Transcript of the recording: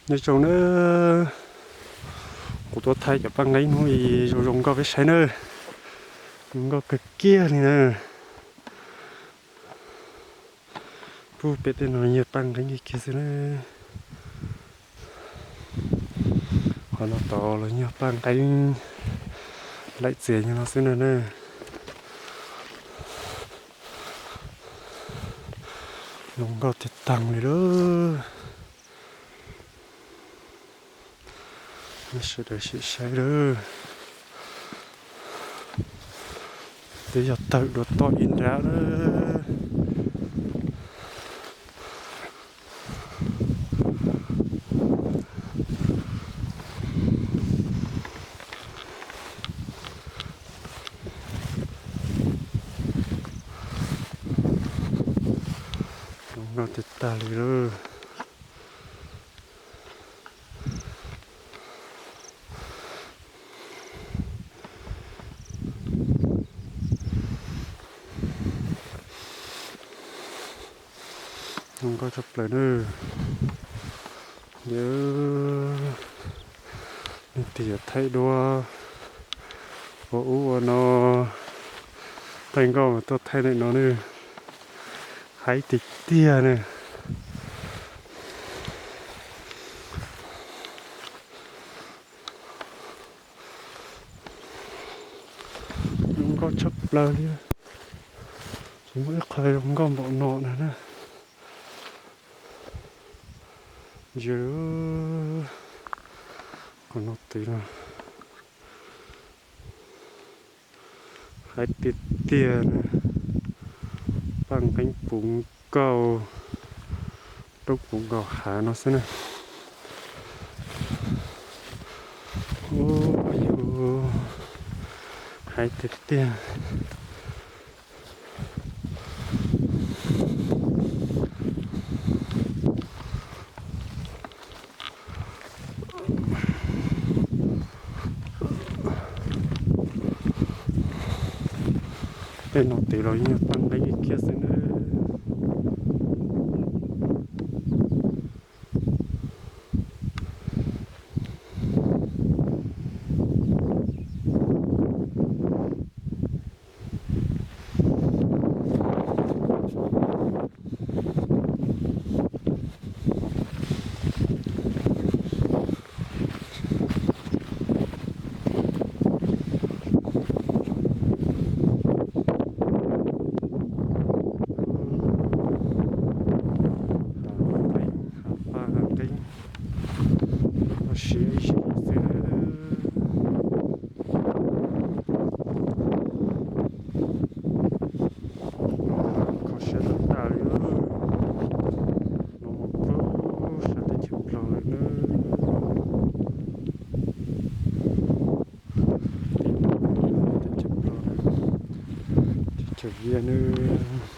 Nyob zoo nawb, kuv tuaj thaij cov paj nqeeb hnub i zoo zoo nkauj peb saib nawb. Zoo nkauj kawg kiag li na. Pub pem tej no yog paj nqeeb kiag xwb na. Qhov no tod los yog paj nqeeb laim txias yog no xwb na na. Zoo nkauj tiag tag li lawm. Nej sawv daws sim saib lawm. Twb yog tawm dua toj ib nrab lawm. Zoo nkauj tiag tag li lawm. Zoo nkauj tshaj plaws nawb. Yawg, leej twg yuav thaij duab ua ub ua no, thaij nkauj mas tuaj thaij ntawm no nawb. Haib tiag tiag nawb. Zoo nkauj tshaj plaws li. Tsis muaj ib qho zoo nkauj npaum no na na. Yawg, qhov no twg no, haib tiag tiag na. Paj nqeeb puv nkaus, roob puv nkaus hav no xwb na. Ub, yus, haib tiag tiag. Tej no twg los yeej yog paj nqeeb kiag xwb nawb. Hav paj hav nqeeb, kho siab ib sim xwb. Kho siab tag tag li, no mus pub sab teb chaws Nplog lawm nawb. Teb chaws Nplog, teb chaws Viaj nawb.